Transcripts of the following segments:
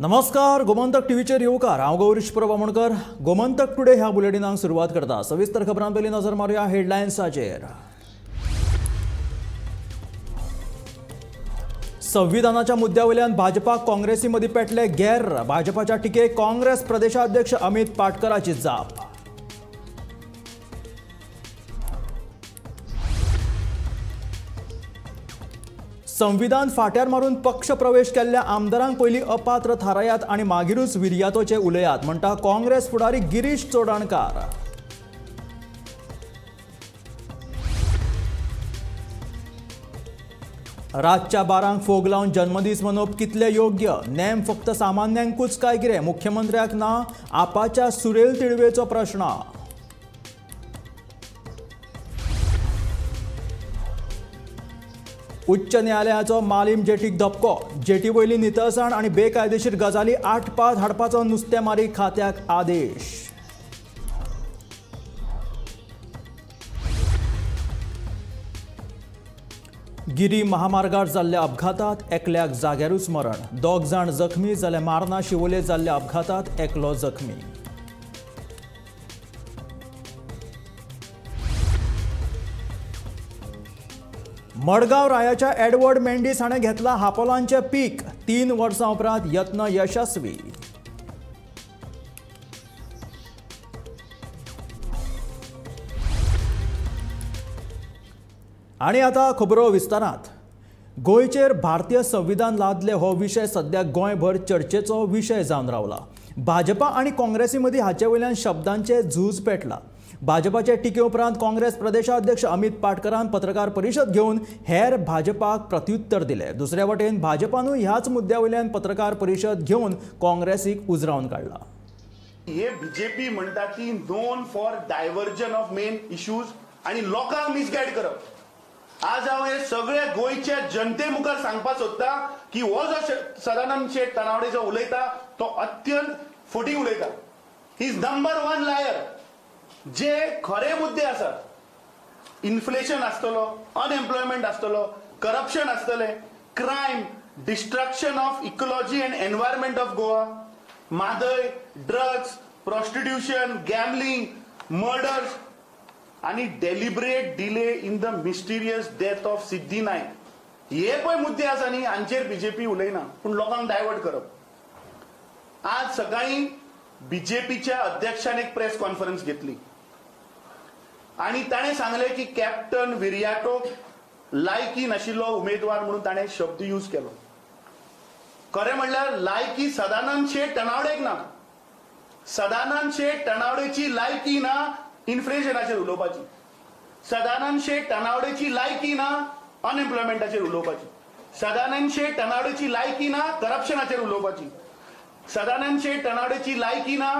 नमस्कार, गोमंतक टीव्हीचेर येवकार. हांव गौरीश प्रभू आमोणकर. गोमंतक टुडे ह्या बुलेटिनाक सुरवात करता. सविस्तर खबरां पयलीं नजर मारुया हेडलायन्साचेर. संविधानाच्या मुद्द्या वयल्यान भाजपा काँग्रेसी मदीं पेटले गेर. भाजपाच्या टिकेक काँग्रेस प्रदेशाध्यक्ष अमित पाटकराची जाप. संविधान फाट्यार मारून पक्ष प्रवेश केल्ल्या आमदारांक पयलीं अपात्र थारायात आनी मागीरूच विर्यातोचे उलयात म्हणटा काँग्रेस फुडारी गिरीश चोडणकार. रातच्या 12 फोग लावन जन्मदीस मनोवप कितले योग्य? नेम फक्त सामान्यांकूच काय कितें? मुख्यमंत्र्याक ना आपाच्या सुरेल तिळवेचो प्रश्न. उच्च न्यायालयाचो मालीम जेटीक धपको. जेटी वयली नितळसाण आनी बेकायदेशीर गजाली आटपात हाडपाचो नुस्तेमारी खात्याक आदेश. गिरी महामार्गार जाल्ल्या अपघातात एकल्याक जाग्यारूच मरण, 2 जाण जखमी जाल्यार मार्ना शिवोले जाल्ल्या अपघातात एकलो जखमी. मडगांव रायाच्या एडवर्ड मेंडीस हाणें घेतला हापोलांचें पीक. 3 वर्सां उपरांत यत्न यशस्वी. आनी आतां खबरो विस्तारांत. गोंयचेर भारतीय संविधान लादले हो विशय सद्या गोंयभर चर्चेचो विशय जावन रावला. भाजपा आनी काँग्रेसी मदीं हाचे वयल्यान शब्दांचें झूज पेटलां. भाजपाचे टिके उपरांत काँग्रेस प्रदेशाध्यक्ष अमित पाटकरान पत्रकार परिशद घेवन हेर भाजपाक प्रत्युत्तर दिलें. दुसऱ्या वटेन भाजपानूय ह्याच मुद्द्या वयल्यान पत्रकार परिशद घेवन काँग्रेसीक उजरावन काडला. हे बीजेपी म्हणटा ती known for diversion of main issues आनी लोकांक मिसगायड करप. आज हांव हे सगळे गोंयच्या जनते मुखार सांगपाक सोदता की हो जो सदानंद शेट तानावडे जो उलयता तो अत्यंत फटी उलयता. He is number 1 liar. जे खरे मुद्दे आसात, इन्फ्लेशन आसतलो, अनएम्प्लॉयमेंट आसतलो, करप्शन आसतले, crime, destruction of ecology and environment of Goa, Mhadei, drugs, prostitution, gambling, murders आनी deliberate delay in the mysterious death of Siddhi Naik. हे पळय मुद्दे आसा न्ही, हांचेर बीजेपी उलयना, पूण लोकांक डायवर्ट करप. आज सकाळी बीजेपीच्या अध्यक्षान एक प्रेस कॉन्फरन्स घेतली आनी ताणें सांगलें की कॅप्टन विर्याटोक लायकी नाशिल्लो उमेदवार म्हणून ताणें शब्द यूज केलो. खरें म्हणल्यार लायकी सदानंद शेट तणावडेक ना. सदानंद शेट तणावडेची लायकी ना इन्फ्लेशनाचेर उलोवपाची, सदानंद शेट तणावडेची लायकी ना अनएम्प्लॉयमेंटाचेर उलोवपाची, सदानंद शेट तणावडेची लायकी ना करप्शनाचेर उलोवपाची, सदानंद शेट तणावडेची लायकी ना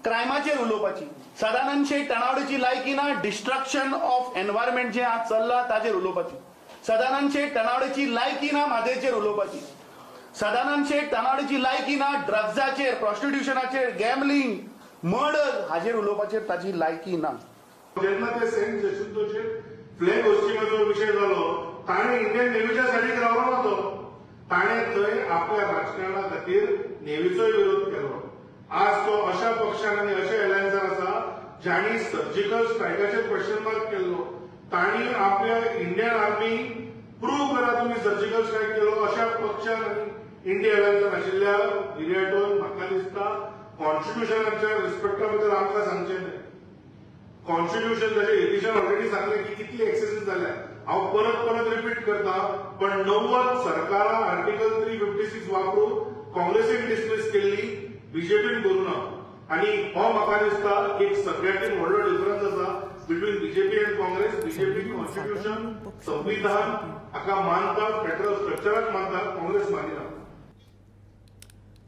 क्रायमाचेर उलोवपाची, सदानंद शेट तणावडेची लायकी ना डिस्ट्रक्शन ऑफ एनवायरमेंट जे आज चल्ला ताचेर उलोवपाची, सदानंद शेट तणावडेची लायकी ना म्हादयचेर उलोवपाची, सदानंद शेट तणावडेची लायकी ना ड्रग्साचेर, प्रॉस्टिट्युशनाचेर, गॅमलिंग, मर्डर हाचेर उलोवपाचेर ताची लायकी ना. जेन्ना ते सेंट जेसिंतोचेर फ्लॅग होस्टिंगाचो विशय जालो, ताणें इंडियन नेव्हीच्या सायडीक रावलो ना. तो ताणें थंय आपल्या राजकारणा खातीर नेव्हीचोय विरोध केलो. आज तो अशा पक्षान आनी अशा एलायन्सान आसा जांणी सर्जिकल स्ट्रायकाचेर क्वेश्चन मार्क केल्लो. तांणी आपल्या इंडियन आर्मी प्रूव्ह करा तुमी सर्जिकल स्ट्रायक केलो अशा पक्षान आनी इंडिया एलायन्सान आशिल्ल्या विर्याटोन म्हाका दिसता कॉन्स्टिट्युशनाच्या रिस्पेक्टा बद्दल आमकां सांगचें न्हय. कॉन्स्टिट्युशन जशें यतीशान ऑलरेडी सांगलें की कितली एक्सेसीस जाल्या, हांव परत परत रिपीट करता, पण 90 सरकारां आर्टिकल 356 वापरून काँग्रेसीन डिसमीस केल्ली, बीजेपीन करूं ना. आनी हो म्हाका दिसता एक सगळ्यांत व्हडलो डिफरन्स आसा between BJP and Congress. BJP constitution, संविधान हाका मानता, फेडरल स्ट्रक्चराक मानता, काँग्रेस मानिना.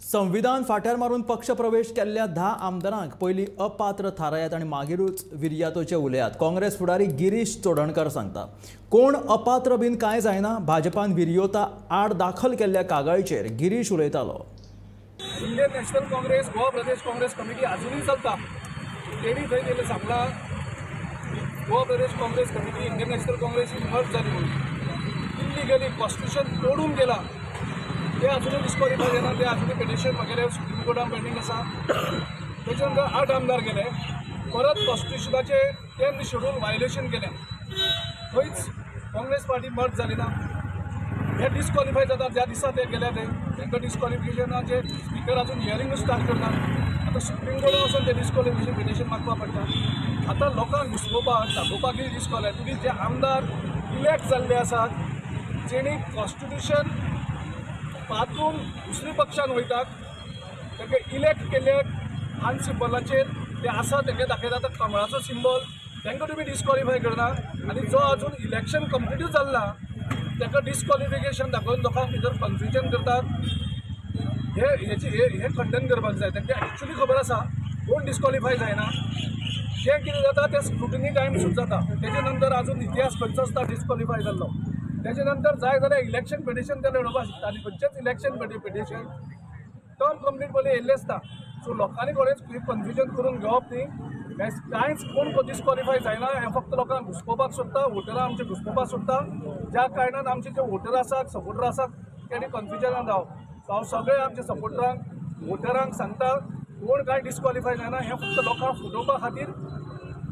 संविधान फाट्यार मारून पक्ष प्रवेश केल्ल्या 10 आमदारांक पयलीं अपात्र थारायात आनी मागीरूच विर्यातोचे उलयात, काँग्रेस फुडारी गिरीश चोडणकर सांगता. कोण अपात्र बीन कांय जायना, भाजपान विर्योता आड दाखल केल्ल्या कागाळीचेर गिरीश उलयतालो. Indian National Congress, Goa Pradesh Congress committee अजूनही चलता. तेणी थंय गेले सांगला Goa Pradesh Congress committee Indian National Congress merge जाली म्हणून इल्लिगली कॉन्स्टिट्युशन तोडून गेला. ते अजुनूय डिस्क्वॉलिफाय जायना, ते अजुनूय पिटिशन वगैरे सुप्रीम कोर्टान पेंडींग आसा. तेच्या नंतर 8 आमदार गेले, परत कॉन्स्टिट्युशनाचे 10th schedule violation केलें, थंयच काँग्रेस पार्टी मर्ज जाली ना. हे डिस्क्वॉलिफाय जाता ज्या दिसा ते गेल्या ते तांकां डिस्क्वॉलिफिकेशनाचे स्पिकर अजून हियरिंगूच स्टार्ट करना. आतां सुप्रीम कोर्टान वचून ते डिस्क्वॉलिफिकेशन पिटिशन मागपाक पडटा. आतां लोकांक घुसपोवपाक दाखोवपाक कितें डिस्क्वॉलिफाय तुमी जे आमदार इलेक्ट जाल्ले आसात जेणी कॉन्स्टिट्युशन पातून दुसरी पक्षान वयतात तांकां इलेक्ट केल्ले हान सिंबलाचेर ते आसा तांकां दाखयता आतां कमळाचो सिंबल तांकां तुमी डिस्क्वॉलिफाय करना आनी जो अजून इलेक्शन कंप्लिटूच जाल्लो ना ताका डिस्क्वॉलिफिकेशन दाखोवन लोकांक भितर कन्फ्युजन करतात. हे हेची हे खंडन करपाक जाय. तांकां एक्चुली खबर आसा कोण डिस्क्वॉलिफाय जायना. जें कितें जाता तें स्क्रुटिनी टायम सुद्दां जाता. तेजे नंतर अजून इतिहास खंयचोच ना डिस्क्वॉलिफाय जाल्लो. तेजे नंतर जाय जाल्यार इलेक्शन पिटिशन ते लडोवपाक शकता आनी खंयचेच इलेक्शन पिटिशन टर्म कंप्लीट पयलीं येयल्लेंच ना. सो लोकांनी कोणेच कन्फ्युजन करून घेवप न्ही. कांयच कोण डिस्क्वॉलिफाय जायना. हें फक्त लोकांक घुसपोवपाक सोदता, वोटरां आमचे घुसपोवपाक सोदता. ज्या कारणान आमचे जे वोटर आसात सपोर्टर आसात तेणी कन्फ्युजनान रावप. सो हांव सगळे आमच्या सपोर्टरांक वोटरांक सांगता कोण कांय डिस्क्वॉलिफाय जायना. हें फक्त लोकांक फटोवपा खातीर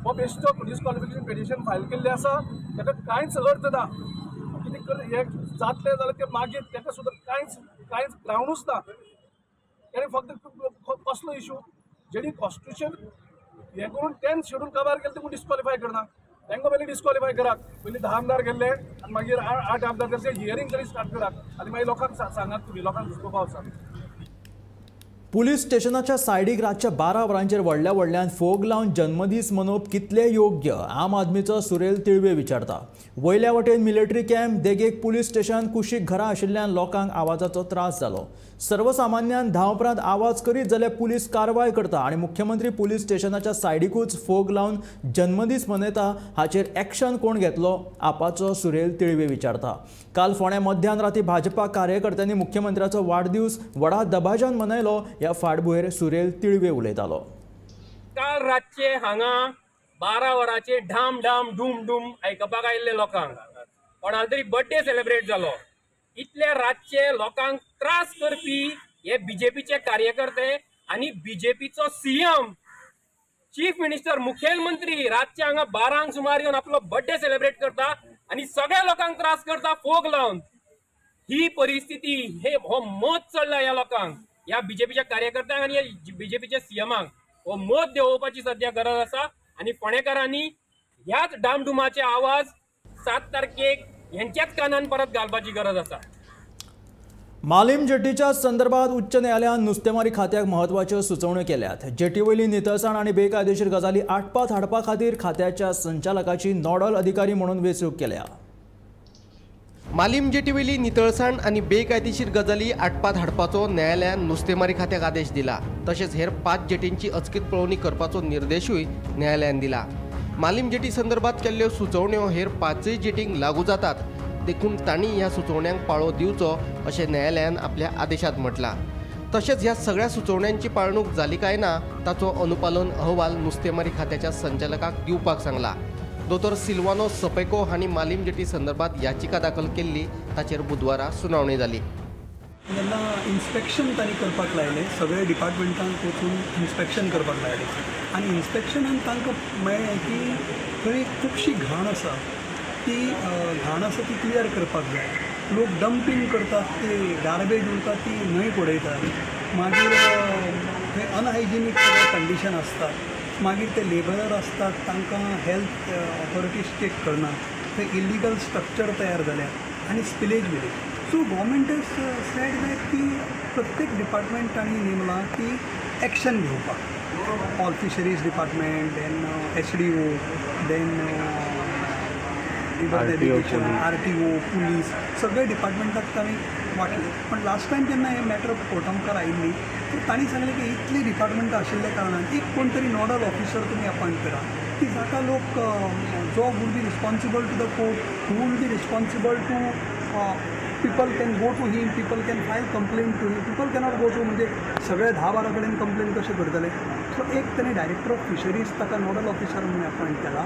हो बेश्टो डिस्क्वॉलिफिकेशन पिटिशन फायल केल्लें आसा. ताका कांयच अर्थ ना. कितें हें जातलें जाल्यार तें मागीर ताका सुद्दां कांयच कांयच ग्रावंडूच ना. ताणें फक्त कसलो इशू जेणी कॉन्स्टिट्युशन हें करून 10th schedule काबार केलें ते डिस्क्वॉलिफाय करना. तांकां पयलीं डिस्क्वॉलिफाय करात. पयलीं 10 आमदार गेल्ले आनी मागीर 8 आमदार तशें हियरींग तरी स्टार्ट करात आनी मागीर लोकांक सांगात तुमी लोकांक घुसपोवपा वचात. पुलीस स्टेशनाच्या सायडीक रातच्या 12 वरांचेर व्हडल्या व्हडल्यान फोग लावन जन्मदीस मनोवप कितले योग्य आम आदमीचो सुरेल तिळवे विचारता. वयल्या वटेन मिलिटरी कॅम्प, देगेक पुलीस स्टेशन, कुशीक घरां आशिल्ल्यान लोकांक आवाजाचो त्रास जालो. सर्वसामान्यान 10 उपरांत आवाज करीत जाल्यार पुलीस कारवाय करता आनी मुख्यमंत्री पुलीस स्टेशनाच्या सायडीकूच फोग लावन जन्मदीस मनयता हाचेर एक्शन कोण घेतलो आपाचो सुरेल तिळवे विचारता. काल फोंड्या मध्यान राती भाजपा कार्यकर्त्यांनी मुख्यमंत्र्याचो वाडदीस व्हडा दबाज्यान मनयलो. ह्या फाटभुंयेर सुरेल तिळवे उलयतालो. काल रातचे हांगा 12 वरांचेर ढाम ढाम डूम डूम आयकपाक आयिल्ले लोकांक कोणाल तरी बर्थडे सेलिब्रेट जालो. इतले रातचे लोकांक त्रास करपी हे बीजेपीचे कार्यकर्ते आनी बीजेपीचो सीएम चीफ मिनिस्टर मुखेलमंत्री रातचे हांगा 12 सुमार येवन आपलो बर्थडे सेलिब्रेट करता आनी सगळ्या लोकांक त्रास करता फोग लावन. ही परिस्थिती हे हो मत चडला ह्या लोकांक, ह्या बीजेपीच्या कार्यकर्त्यांक आनी ह्या बीजेपीच्या सीएमांक हो मत देंवोवपाची सद्या गरज आसा. आनी फोंडेकारांनी ह्याच डामडुमाचे आवाज 7 तारखेक ह्यांच्याच कानान परत घालपाची गरज आसा. मालीम जेटीच्या संदर्भात उच्च न्यायालयान नुस्तेमारी खात्याक महत्वाच्यो सुचोवण्यो केल्यात. जेटीवयली नितळसाण आनी बेकायदेशीर गजाली आटपात हाडपा खातीर खात्याच्या संचालकाची नॉडल अधिकारी म्हणून वेंचणूक केल्या. मालीम जेटीवयली नितळसाण आनी बेकायदेशीर गजाली आटपात हाडपाचो न्यायालयान नुस्तेमारी खात्याक आदेश दिला. तशेंच हेर 5 जेटींची अचकीत पळोवणी करपाचो निर्देशूय न्यायालयान दिला. मालीम जेटी संदर्भात केल्ल्यो सुचोवण्यो हेर 5 जेटींक लागू जातात, देखून तांणी ह्या सुचोवण्यांक पाळो दिवचो अशें न्यायालयान आपल्या आदेशांत म्हटलां. तशेंच ह्या सगळ्या सुचोवण्यांची पाळणूक जाली काय ना ताचो अनुपालन अहवाल नुस्तेमारी खात्याच्या संचालकाक दिवपाक सांगला. दोतोर सिल्वानो सपेको हांणी मालीम जेटी संदर्भात याचिका दाखल केल्ली, ताचेर बुधवारा सुनावणी जाली. जेन्ना इन्स्पेक्शन तांणी करपाक लायलें, सगळे डिपार्टमेंटांक वचून इन्स्पेक्शन करपाक लायलें आनी इन्स्पेक्शनान तांकां मेळ्ळें की थंय खुबशी घाण आसा, ती घाण आसा ती क्लियर करपाक जाय. लोक डम्पींग करतात, ती गार्बेज उरता ती न्हंयक उडयतात, मागीर थंय अनहायजिनीक कंडिशन आसता, मागीर ते लेबरर आसतात तांकां हेल्थ ऑथॉरिटीज चॅक करना, थंय इलिगल स्ट्रक्चर तयार जाल्या आनी spillage village. So government has said that की प्रत्येक डिपार्टमेंट तांणी नेमलां की एक्शन घेवपाक. All fisheries department, then SDO, then river navigation, RTO, police, सगळे डिपार्टमेंटाक तांणी वांटले. पण लास्ट टायम जेन्ना हे मॅटर कोर्टा मुखार आयिल्ली तर तांणी सांगलें की इतलीं डिपार्टमेंटां आशिल्ल्या कारणान एक कोण तरी नॉडल ऑफिसर तुमी अपॉयंट करा की जाका लोक जो would be responsible to the court, who will be responsible to people can go to him, people can file complaint to him, people cannot go to म्हणजे सगळे 10-12 कडेन कंप्लेन कशें करतले. सो एक ताणें डायरेक्टर ऑफ फिशरीज ताका nodal officer म्हणून appoint केला.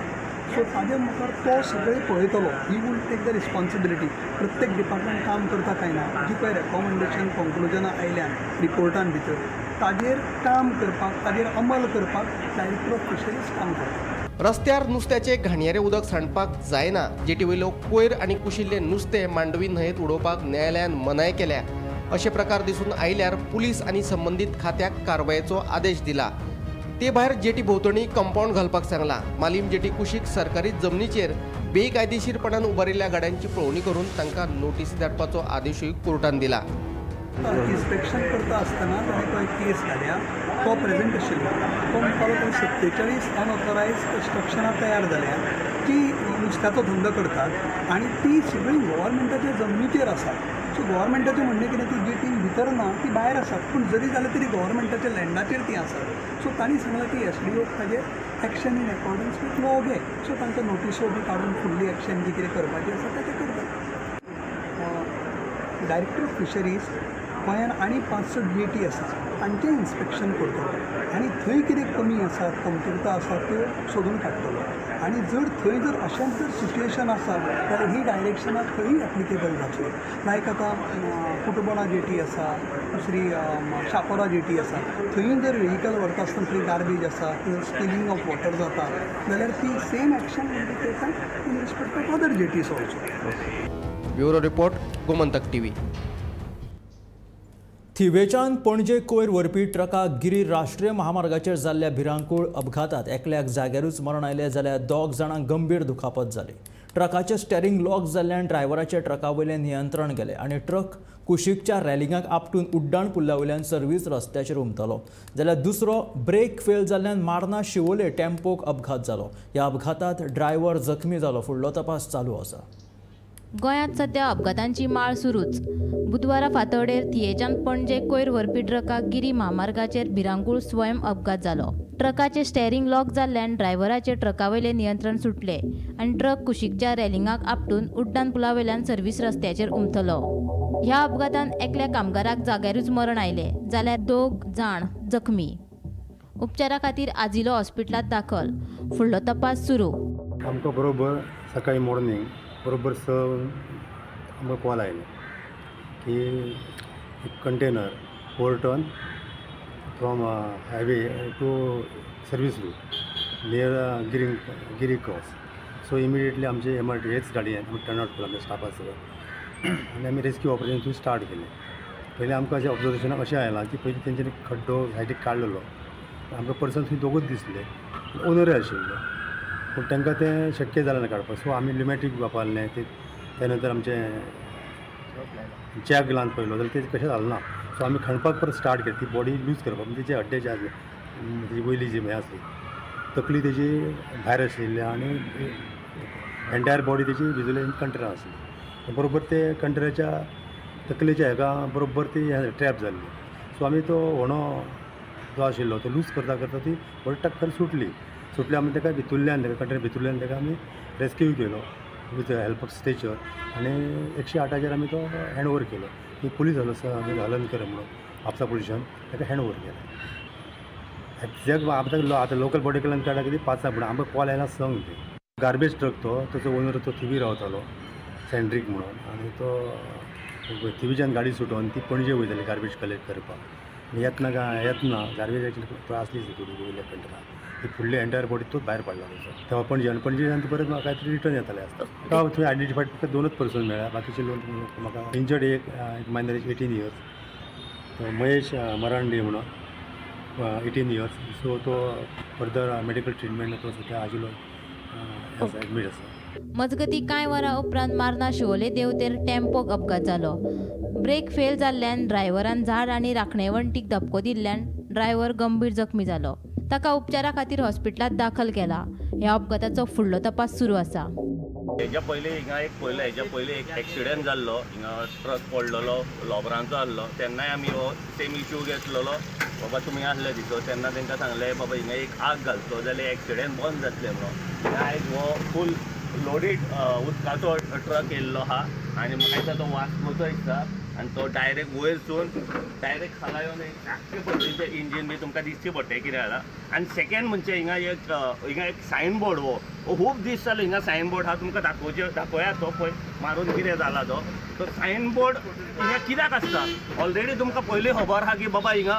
सो ताजे मुखार तो सगळें पळयतलो. He will take the responsibility. प्रत्येक डिपार्टमेंट काम करता काय ना, जी पळय रेकॉमेंडेशन कॉन्क्लुजनां आयल्यान रिपोर्टान भितर ताजेर काम करपाक, ताजेर अंमल करपाक डायरेक्टर ऑफ फिशरीज काम करता. रस्त्यार नुस्त्याचे घाणयारे उदक सांडपाक जायना. जेटी वयलो कोयर आनी कुशिल्ले नुस्तें मांडवी न्हंयेत उडोवपाक न्यायालयान मनाय केल्या. अशे प्रकार दिसून आयल्यार पुलीस आनी संबंदीत खात्याक कारवायेचो आदेश दिला. ते भायर जेटी भोंवतणी कंपाऊंड घालपाक सांगला. मालीम जेटी कुशीक सरकारी जमनीचेर बेकायदेशीरपणान उबारिल्ल्या गाड्यांची पळोवणी करून तांकां नोटीसी धाडपाचो आदेशूय कोर्टान दिला. इन्स्पेक्शन करता आसतना ताणें तो एक केस घाल्या, तो प्रेजेंट आशिल्लो. तो म्हणटालो थंय 47 अनऑथरायज कन्स्ट्रक्शनां तयार जाल्या की नुस्त्याचो धंदो करतात आनी ती सगळीं गव्हर्मेंटाच्या जमनीचेर आसात. सो गव्हर्मेंटाचें म्हणणें कितें, ती जेटीन भितर ना, ती भायर आसात, पूण जरी जालें तरी गव्हर्मेंटाच्या लँडाचेर ती आसात. सो तांणी सांगलां की एसडीओक ताजेर action in accordance with law घे. सो तांकां नोटिसो बी काडून फुडली एक्शन जी कितें करपाची आसा तें करतात. डायरेक्टर ऑफ फिशरीज गोंयान आनी 5-6 जेटी आसा तांचें इन्स्पेक्शन करतलो आनी थंय कितें कमी आसा, कमतरता आसा त्यो सोदून काडटलो. आनी जर थंय जर अशेंच जर सिट्युएशन आसा जाल्यार ही डायरेक्शनां थंय एप्लिकेबल जातली. लायक आतां कुटबणा जेटी आसा, दुसरी शापोरा जेटी आसा, थंय जर व्हेकल व्हरता आसतना थंय गार्बेज आसा, थंय स्पिलिंग ऑफ वॉटर जाता जाल्यार ती same action will be taken in respect of other jetties also. Bureau report, Gomantak TV. थिवेच्यान Panaji कोयर व्हरपी ट्रकाक गिरी राष्ट्रीय महामार्गाचेर जाल्ल्या भिरांकूळ अपघातात एकल्याक जाग्यारूच मरण आयलें जाल्यार 2 जाणांक गंभीर दुखापत जाली. ट्रकाचें स्टेरिंग लॉक जाल्ल्यान ड्रायव्हराचें ट्रका वयलें नियंत्रण गेलें आनी ट्रक कुशीकच्या रॅलिंगाक आपटून उड्डाण पुला वयल्यान सर्वीस रस्त्याचेर उमतलो. जाल्यार दुसरो ब्रेक फेल जाल्ल्यान मार्ना शिवोले टेम्पोक अपघात जालो. ह्या अपघातात ड्रायव्हर जखमी जालो. फुडलो तपास चालू आसा. गोंयांत सध्या अपघातांची माळ सुरूच. बुधवारा फांतोडेर थियेच्यान पणजे कोयर व्हरपी ट्रकाक गिरी म्हामार्गाचेर भिरांकूळ स्वयं अपघात जालो. ट्रकाचें स्टेरिंग लॉक जाल्ल्यान ड्रायव्हराचें ट्रकावयलें नियंत्रण सुटलें आनी ट्रक कुशीकच्या रेलिंगाक आपटून उड्डाण पुला वयल्यान सर्वीस रस्त्याचेर उमथलो. ह्या अपघातान एकल्या कामगाराक जाग्यारूच मरण आयलें जाल्यार 2 जाण जखमी. उपचारा खातीर आजिलो हॉस्पिटलांत दाखल. फुडलो तपास सुरू. आमकां बरोबर सकाळी मॉर्निंग बरोबर 6 आमकां कॉल आयलो की एक container overturn from highway to service road near Giri cross. So immediately आमचे MRT हेच गाडी आमी टर्न आउट केलो आमच्या स्टाफा सगळं आनी आमी रेस्क्यू ऑपरेशन थंय स्टार्ट केलें. पयलीं आमकां अशें ऑब्जर्वेशनाक अशें आयलां की पयलीं तेंच्यांनी खड्डो सायडीक काडलेलो, आमकां पर्सन थंय दोगूच दिसले, ओनरय आशिल्लो, पूण तांकां तें शक्य जालें ना काडपाक. सो आमी ल्युमॅटीक वापरलें, ते त्या नंतर आमचें जॅक लावन पळयलो जाल्यार तें कशें जालें ना. सो आमी खणपाक परत स्टार्ट केलें, ती बॉडी लूज करपाक. म्हणजे तेजे हड्डे जे आसले, तेजी वयली जी हें आसली तकली तेजी भायर आशिल्ली आनी एंटायर बॉडी तेजी भिजून कंटेनर आसली. बरोबर ते कंटेनराच्या तकलेच्या हेका बरोबर ती ट्रॅप जाल्ली. सो आमी तो होणो जो आशिल्लो तो लूज करता करता ती बरी टक्कर सुटली. सुटली आमी ताका भितुल्ल्यान, ताका कंटेनर भितुल्ल्यान ताका आमी रेस्क्यू केलो विथ हेल्प ऑफ स्ट्रेचर आनी 108 आमी तो हँड ओवर केलो. ती पुलीस आसलो हलनकर म्हणून म्हापसा पुलिसान ताका हँड ओवर केलो. एक्झॅक्ट आतां आतां लोकल बॉडी कडल्यान काडला कितें 5 पूण आमकां कॉल आयला 6 ते गार्बेज ट्रक तो ताचो ओनर तो थिवी रावतालो सेंड्रीक म्हणून आनी तो थिवीच्यान गाडी सुटोवन ती पणजे वयताली गार्बेज कलेक्ट करपाक. आनी येतना गार्बेज एक्चुअली थंय आसली सिक्युरिटी वयल्या कंटेनरान, ती फुडली एंटायर बॉडी तोच भायर पडला ताचो. तेव्हा पणजे आनी पणजेच्यान ती परत म्हाका कांय तरी रिटर्न येताले आसता. तेव्हा थंय आयडेंटिफायड फक्त 2 पर्सन मेळ्ळ्या, बाकीचे लोक म्हाका इंजर्ड एक मायनर 18 इयर्स तो महेश मरांडी म्हणून 18 इयर्स. सो तो फर्दर मेडिकल ट्रिटमेंट तो सद्या आजिलो एडमीट आसा. मजगती कांय वरां उपरांत मार्ना शिवोले देंवतेर टेम्पोक अपघात जालो. ब्रेक फेल जाल्ल्यान ड्रायव्हरान झाड आनी राखणे वण्टीक धपको दिल्ल्यान ड्रायव्हर गंभीर जखमी जालो. ताका उपचारा खातीर हॉस्पिटलांत दाखल केला. ह्या अपघाताचो फुडलो तपास सुरू आसा. हेज्या पयलीं हिंगा एक पयलो हेज्या पयलीं एक एक्सिडंट जाल्लो, हिंगा ट्रक पडलेलो लोबरांचो आहलो, तेन्नाय आमी हो सेम इश्यू घेतलेलो. बाबा तुमी आहले दिसो तेन्ना तांकां सांगलें बाबा हिंगा एक आग घालचो जाल्यार एक्सिडंट बंद जातलें म्हणून. आयज हो फूल लोडीड उदकाचो ट्रक येयल्लो आहा आनी म्हाका तो वास्कोचो दिसता आनी तो डायरेक्ट वयरसून डायरेक्ट खाला येवन आख्खे पडलीचें इंजीन बी तुमकां दिसचें पडटलें कितें जाला. आनी सेकेंड म्हणजे हिंगा एक सायन बोर्ड हो खूब दीस जालो हिंगा सायन बोर्ड आहा, तुमकां दाखोवया तो पळय मारून कितें जाला तो. तो सायन बोर्ड हिंगा कित्याक आसता? ऑलरेडी तुमकां पयलीं खबर आहा की बाबा हिंगा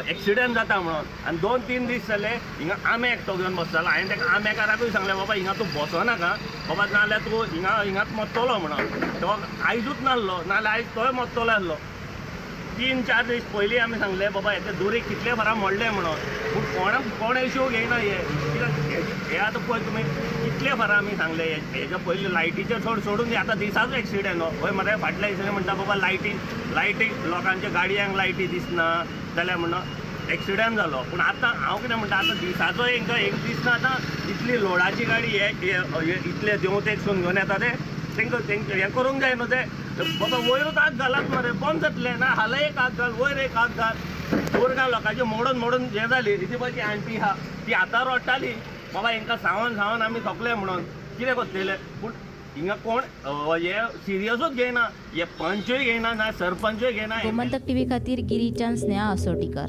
एक्सिडंट जाता म्हणून. आनी 2-3 दीस जाले हिंगा आमे एकटो घेवन बसतालो. हांवें ताका आमेकाराकूय सांगलें बाबा हिंगा तूं बसनाका बाबा, नाजाल्यार तूं हिंगा हिंगाच मरतलो म्हणून. तो आयजूच नासलो, नाजाल्यार आयज तोय मरतलो आसलो. 3-4 दीस पयलीं आमी सांगलें बाबा हेचे दोरी कितले फारा मोडले म्हणून, पूण कोण इश्यू घेयना. हे कित्याक हे आतां पळय तुमी कितले फारा आमी सांगले. हेच्या पयलीं लायटीचे सोडून आतां दिसाचो एक्सिडंट हो. हय मरे, फाटल्या दिसांनी म्हणटा बाबा लायटी लोकांच्या गाडयांक लायटी दिसना जाल्यार म्हणून एक्सिडंट जालो. पूण आतां हांव कितें म्हणटा, आतां दिसाचो हेंकां एक दिसना. आतां इतली लोडाची गाडी हे इतले देंवतेकसून घेवन येता ते तेंकां तेंकां हें करूंक जाय न्हू. ते बाबा वयरूच हात घालात मरे, बंद जातलें ना. हाल एक हात घाल, वयर एक हात घाल. दुर्गा लोकांची मोडून मोडून हें जाली. ती पळय ती आंटी आहा ती आतां रडटाली बाबा हेंकां सावन सावन आमी थकले म्हणून. कितें करतले? पूण हिंगा कोण हे सिरियसूच घेयना, हे पंचूय घेयना ना सरपंचूय घेयना. गोमंतक टीव्ही खातीर गिरीच्यान स्नेहा असोटीकर.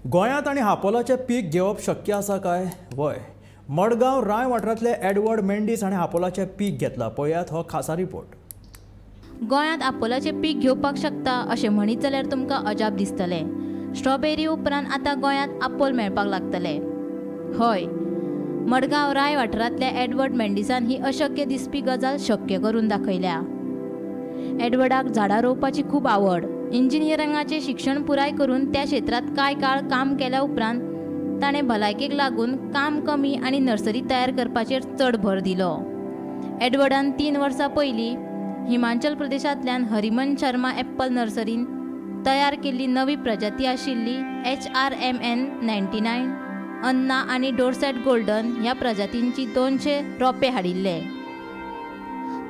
गोंयांत आनी हापोलाचें पीक घेवप शक्य आसा काय? वय, मडगांव राय वाठारांतले एडवर्ड मेंडीस हाणें हापोलाचें पीक घेतलां. पळयात हो खासा रिपोर्ट. गोंयांत आपोलाचें पीक घेवपाक शकता अशें म्हणीत जाल्यार तुमकां अजाप दिसतलें. स्ट्रॉबेरी उपरांत आतां गोंयांत आपोल मेळपाक लागतले. हय, मडगांव राय वाठारांतल्या एडवर्ड मेंडीसान ही अशक्य दिसपी गजाल शक्य करून दाखयल्या. एडवर्डाक झाडां रोवपाची खूब आवड. इंजिनियरिंगाचें शिक्षण पुराय करून त्या क्षेत्रांत कांय काळ काम केल्या उपरांत ताणें भलायकेक लागून काम कमी आनी नर्सरी तयार करपाचेर चड भर दिलो. एडवर्डान 3 वर्सां पयलीं हिमाचल प्रदेशांतल्यान हरिमन शर्मा एप्पल नर्सरीन तयार केल्ली नवी प्रजाती आशिल्ली HRMN 99 अन्ना आनी डोरसेट गोल्डन ह्या प्रजातींची 200 रोपे हाडिल्ले.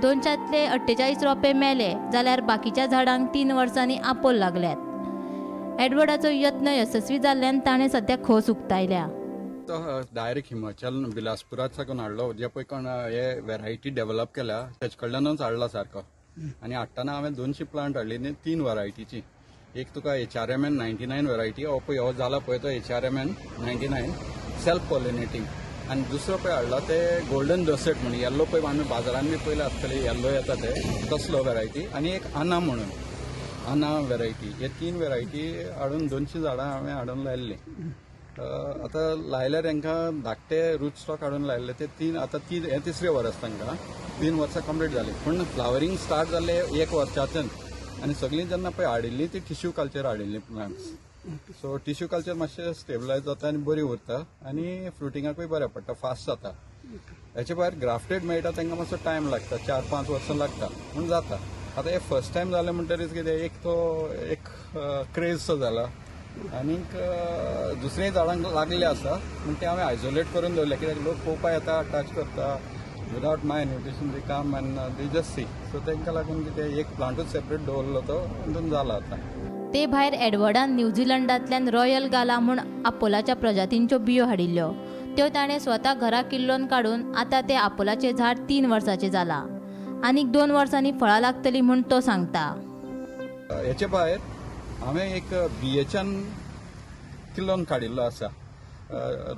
200तले 48 रोपे मेले जाल्यार बाकीच्या झाडांक 3 वर्सांनी आपोल लागल्यात. एडवर्डाचो यत्न यशस्वी जाल्ल्यान ताणें सद्या खोस उक्तायल्या. तो डायरेक्ट हिमाचल बिलासपुरात साकून हाडलो. जे पळय कोण हे वेरायटी डेव्हलप केल्या तेजे कडल्यानूच हाडला सारको. आनी हाडटना हांवें 200 प्लांट हाडली 3 व्हरायटीची. एक तुका HRMN 99 variety, हो पळय हो जाला पळय तो HRMN 99 self pollinating. आनी दुसरो पळय हाडला ते गोल्डन डोसेट म्हणून, येल्लो पळय आमी बाजारान बी पयले आसतले येल्लो येता ते तसलो व्हरायटी. आनी एक आना म्हणून, आना व्हरायटी. हे 3 व्हरायटी हाडून 200 झाडां हांवें हाडून लायिल्लीं. आतां लायल्यार तांकां धाकटे रूट स्टॉक हाडून लायिल्ले ते 3 आतां हें तिसरें वर्स तांकां, 3 वर्सां कंप्लीट जालीं. पूण फ्लावरींग स्टार्ट जाल्लें 1 वर्साच्यान. आनी सगळीं जेन्ना पळय हाडिल्लीं ती टिश्यू कल्चर हाडिल्लीं प्लांट्स. सो टिश्यू कल्चर मातशें स्टेबलायज जाता आनी बरी उरता आनी फ्रुटिंगाकूय बरें पडटा, फास्ट जाता. हेचे भायर ग्राफ्टेड मेळटा तांकां मातसो टायम लागता, 4-5 वर्सां लागता पूण जाता. आतां हे फर्स्ट टायम जालें म्हणटरीच कितें एक तो एक क्रेजसो जाला आनीक दुसऱ्याय झाडांक लागले आसा पूण ते हांवें आयसोलेट करून दवरले कित्याक लोक पळोवपाक येता, टच करता without my invitation they come and they just see. So तांकां लागून कितें एक प्लांटूच सेपरेट दवरलो तो तितून जाला आतां. ते भायर एडवर्डान न्यूझीलंडांतल्यान रॉयल गाला म्हूण आपोलाच्या प्रजातींच्यो बियो हाडिल्ल्यो. त्यो ताणें स्वता घरा किल्लोवन काडून आतां ते आपोलाचें झाड 3 वर्सांचें जालां. आनीक 2 वर्सांनी फळां लागतलीं म्हूण तो सांगता. हेचे भायर हांवें एक बियेच्यान किल्लोवन काडिल्लो आसा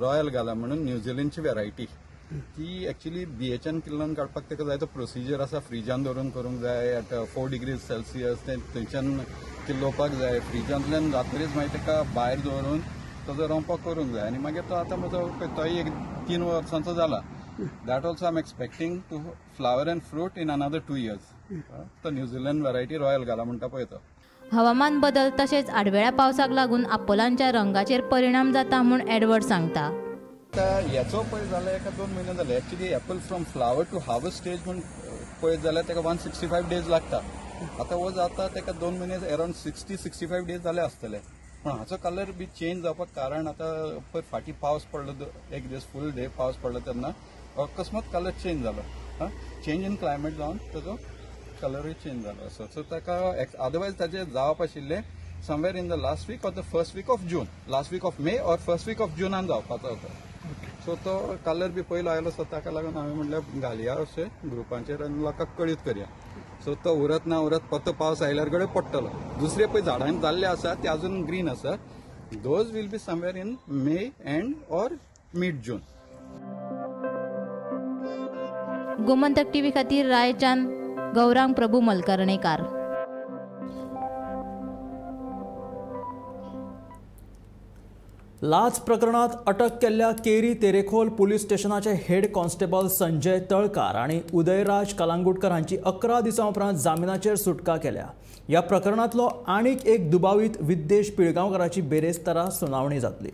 रॉयल गाला म्हणून न्यूझीलंडची व्हेरायटी. ती एक्चुअली बियेच्यान किल्लोवन काडपाक ताका जाय तो प्रोसिजर आसा, फ्रिजान दवरून करूंक जाय एट 4 डिग्रीज सेल्सियस तें थंयच्यान किल्लोवपाक जाय. फ्रिजांतल्यान जातरीच मागीर ताका भायर दवरून ताजो रोंपो करूंक जाय आनी मागीर तो आतां म्हजो तोय एक 3 वर्सांचो जाला. That also I am expecting to flower and fruit in another 2 years. तो न्यूझीलंड व्हरायटी रॉयल गाला म्हणटा पळय तो. हवामान बदल तशेंच आडवेळ्या पावसाक लागून आपोलांच्या रंगाचेर परिणाम जाता म्हूण एडवर्ड सांगता. आतां हेचो पळय जाल्यार एका 2 म्हयने जाले. Actually apple from flower to harvest stage म्हूण पळयत जाल्यार ताका 165 डेज लागता. आतां हो जाता ताका 2 म्हयने अरावंड 60-65 डेज जाले आसतले. पूण हाचो कलर बी चेंज जावपाक कारण आतां पळय फाटीं पावस पडलो, एक दीस फूल डे पावस पडलो तेन्ना अकस्मात कलर चेंज जालो. चेंज इन क्लायमेट जावन ताजो कलरूय चेंज जालो असो. सो ताका अदरवायज ताजें जावप आशिल्लें somewhere in the last week or the first week of June, last week of May or first week of जुनान जावपाचो होतो. सो तो कलर बी पयलो आयलो सो ताका लागून हांवें म्हणलें घालया अशें ग्रुपांचेर आनी लोकांक कळीत करया. सो तो उरत ना उरत परतो पावस आयल्यार कडेन पडटलो. दुसरे पळय झाडांक जाल्ले आसा ते अजून ग्रीन आसा, Those will be somewhere in May end or mid June. Gomantak TV खातीर रायच्यान गौरांग प्रभू मलकर्णेकार. लाच प्रकरणात अटक केल्ल्या केरी तेरेखोल पुलीस स्टेशनाचे हेड कॉन्स्टेबल संजय तळकार आनी उदयराज कलांगुटकर हांची 11 दिसां उपरांत जामिनाचेर सुटका केल्या. ह्या प्रकरणांतलो आनीक एक दुबावीत विद्देश पिळगांवकाराची बेरेस्तारा सुनावणी जातली.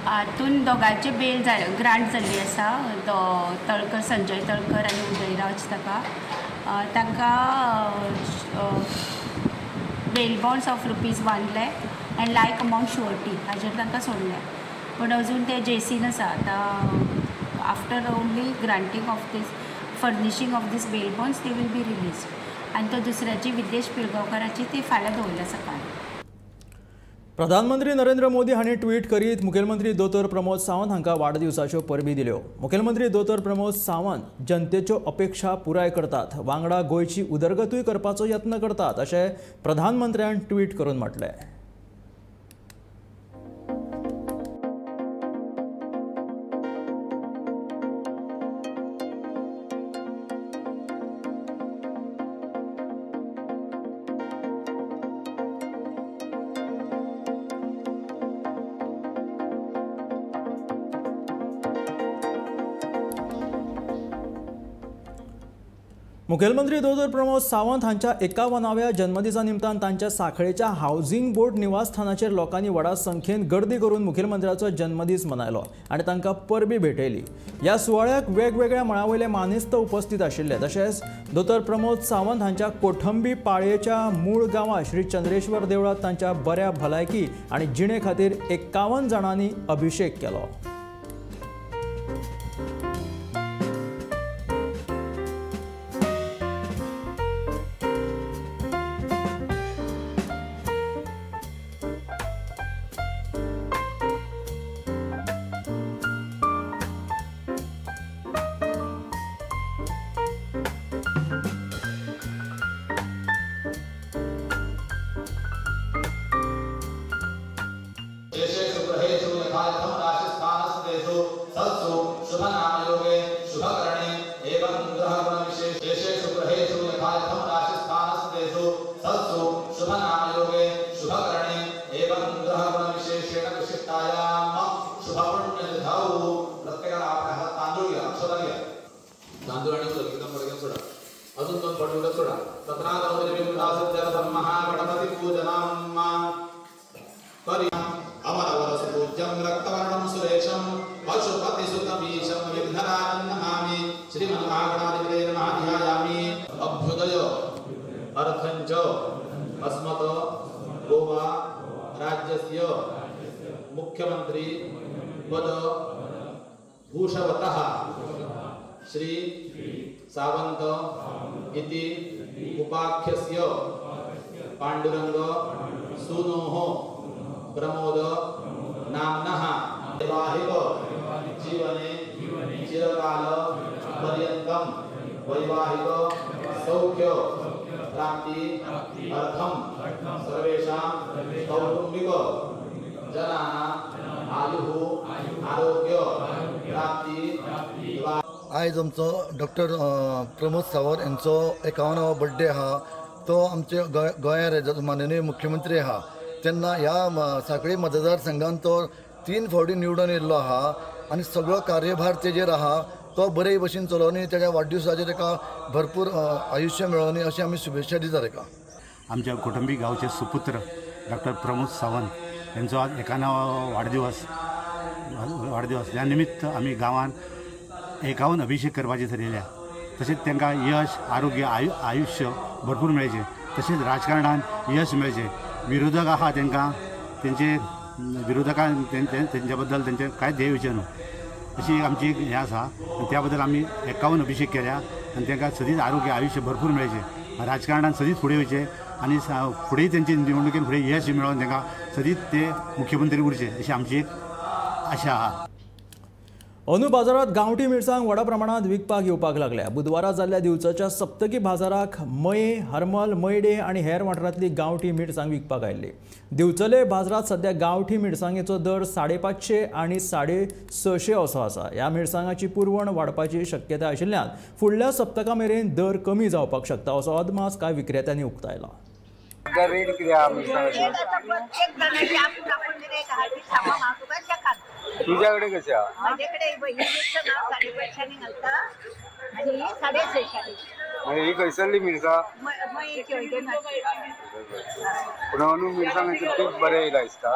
हातून दोगांची बेल ग्रांट जाल्ली आसा, तळकर संजय तळकर आनी उदयराज ताका तांकां bail bonds of ₹1 lakh and like amount surety हाजेर तांकां सोडल्या. पूण अजून ते जेसीन आसा. आतां after only granting of this furnishing of this bail bonds they will be released. आनी तो दुसऱ्याची विद्देश पिळगांवकाराची ती फाल्यां दवरल्या सकाळी. प्रधानमंत्री नरेंद्र मोदी हांणी ट्वीट करीत मुखेलमंत्री दोतोर प्रमोद सावंत हांकां वाडदिवसाच्यो परबी दिल्यो. मुखेलमंत्री दोतोर प्रमोद सावंत जनतेच्यो अपेक्षा पुराय करतात, वांगडा गोंयची उदरगतूय करपाचो यत्न करतात अशें प्रधानमंत्र्यान ट्वीट करून म्हटलें. मुखेलमंत्री दोतोर प्रमोद सावंत हांच्या 51व्या जन्मदिसा निमतान तांच्या सांखळेच्या हावसिंग बोर्ड निवासस्थानाचेर लोकांनी व्हडा संख्येन गर्दी करून मुखेलमंत्र्याचो जन्मदीस मनयलो आनी तांकां परबी भेटयली. ह्या सुवाळ्याक वेगवेगळ्या मळावयले मानेस्त उपस्थित आशिल्ले. तशेंच दोतोर प्रमोद सावंत हांच्या कोठंबी पाळयेच्या मूळ गांवांत श्री चंद्रेश्वर देवळांत तांच्या बऱ्या भलायकी आनी जिणे खातीर 51 जाणांनी अभिषेक केलो. मुख्यमंत्री पद भूषवतः श्री सावंत इति उपाख्यस्य पांडुरंग सूनोः प्रमोद नाम्नः वैवाहिक जीवने चिरकाल पर्यन्तं वैवाहिक सौख्य प्राप्ति अर्थं सर्वेषां कौटुंबिक जनानां आयुः आरोग्य प्राप्ति. आयज आमचो डॉक्टर प्रमोद सावंत यांचो 51वो बर्थडे आहा. तो आमचे गोंया माननीय मुख्यमंत्री आहा. तेन्ना ह्या सांखळी मतदारसंघान तो 3 फावटी निवडून येयल्लो आहा आनी सगळो कार्यभार तेजेर आहा. तो बरे भशेन चलोवनी तेज्या वाडदिवसाचेर ताका भरपूर आयुश्य मेळोवनी अशी आमी शुभेच्छा दिता ताका. आमच्या कोटंबी गांवचे सुपुत्र डॉक्टर प्रमोद सावंत यांचो आज 51वो वाडदिवस ह्या निमित्त आमी गांवान 51 अभिषेक करपाचे थरयल्या. तशेंच तांकां यश आरोग्य आयुश्य भरपूर मेळचें, तशेंच राजकारणान यश मेळचें. विरोधक आहा तांकां तेंचे विरोधकान तेंच्या बद्दल तेंचें कांयच हें येवचें न्हू अशी आमची एक हें आसा. आनी त्या बद्दल आमी 51 अभिषेक केल्या आनी तांकां सदींच आरोग्य आयुश्य भरपूर मेळचें, राजकारणान सदींच फुडें वयचें आनी फुडें तेंचे निवडणुकेन फुडें यश मेळोवन तांकां सदींच ते मुख्यमंत्री उरचे अशी आमची एक आशा आहा. अंदू बाजारात गांवठी मिरसांग व्हडा प्रमाणात विकपाक येवपाक लागल्या. बुधवारा जाल्ल्या दिवचलच्या सप्तकी बाजाराक मये, हरमल, मयडे आनी हेर वाठारांतली गांवठी मिरसांग विकपाक आयिल्ली. दिवचले बाजारात सध्या गांवठी मिरसांगेचो दर 550 आनी 650 असो आसा. ह्या मिरसांगाची पुरवण वाडपाची शक्यताय आशिल्ल्यान फुडल्या सप्तका मेरेन दर कमी जावपाक शकता असो अदमास कांय विक्रेत्यांनी उक्तायला. तुझ्याकडे कशा? माझ्याकडे ही मिरसांग 550 घालता आणि ही 650. म्हणजे ही खंयसरली मिरसांग? मयेची. पूण अंदू मिरसांगाचें पीक बरें येयलां दिसता.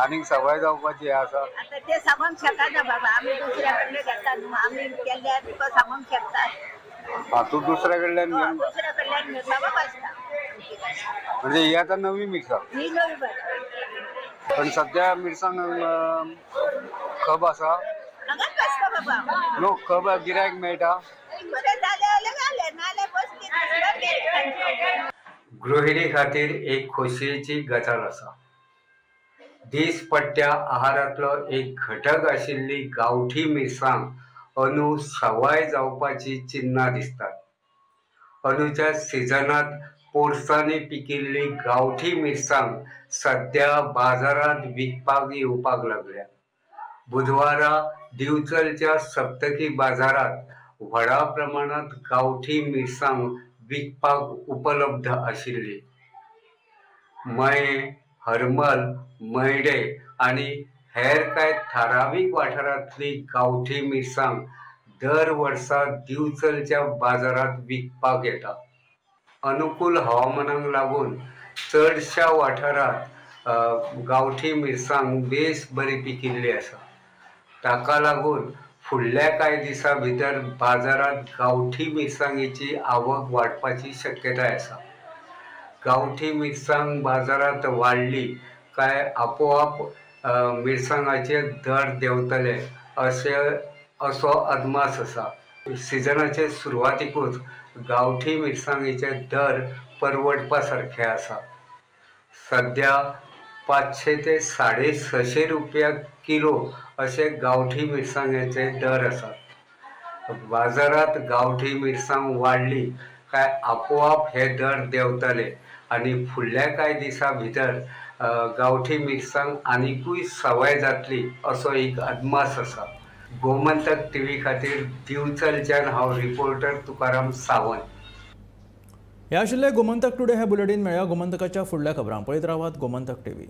आनीक सवाय जावपाची हें आसा. आतां ते सांगूंक शकना बाबा, आमी दुसऱ्या कडले घेता न्हू, आमी केल्यार तुका सांगूंक शकता. हा, तूं दुसऱ्या कडल्यान घेवन? दुसऱ्या कडल्यान घेवन बाबा बसता. म्हणजे ही आतां नवी मिरसांग? ही नवी बाजार. पण सध्या मिरसांग खब आसा. हांगाच बसता बाबा. नो खब गिरायक मेळटा. बरें जालें जाल्यार घालें, नाजाल्यार बसली दुसऱ्या. गृहिणी खातीर एक खोशयेची गजाल आसा. दीसपट्ट्या आहारांतलो एक घटक आशिल्ली गांवठी मिरसांग अंदू सवाय जावपाची चिन्नां दिसतात. अंदूच्या सिजनांत पोरसांनी पिकिल्ली गांवठी मिरसांग सध्या बाजारांत विकपाक येवपाक लागल्या. बुधवारा दिवचलच्या सप्तकी बाजारांत व्हडा प्रमाणांत गांवठी मिरसांग विकपाक उपलब्ध आशिल्ली. मये, हरमल, मयडे आनी हेर कांय थारावीक वाठारांतली गांवठी मिरसांग दर वर्सा दिवचलच्या बाजारांत विकपाक येता. अनुकूल हवामानाक लागून चडश्या वाठारांत गांवठी मिरसांग बेस बरी पिकिल्ली आसा. ताका लागून फुडल्या कांय दिसां भितर बाजारांत गांवठी मिरसांगेची आवक वाडपाची शक्यताय आसा. गांवठी मिरसांग बाजारांत वाडली काय आपोआप मिरसांगाचे दर देंवतले असो अदमास आसा. सिजनाचे सुरवातीकूच गांवठी मिरसांगेचे दर परवडपा सारखे आसा. सध्या 500 ते 650 रुपया किलो अशे गांवठी मिरसांगेचे दर आसात. बाजारांत गांवठी मिरसांग वाडली काय आपोआप हे दर देंवतले आनी फुडल्या कांय दिसां भितर गांवठी मिरसांग आनिकूय सवाय जातली असो एक अदमास आसा. गोमंतक टीव्ही खातीर दिवचलच्यान हांव रिपोर्टर तुकाराम सावंत. हे आशिल्ले गोमंतक टुडे हे बुलेटीन. मेळया गोमंतकाच्या फुडल्या खबरांक. पळयत रावात गोमंतक टीव्ही.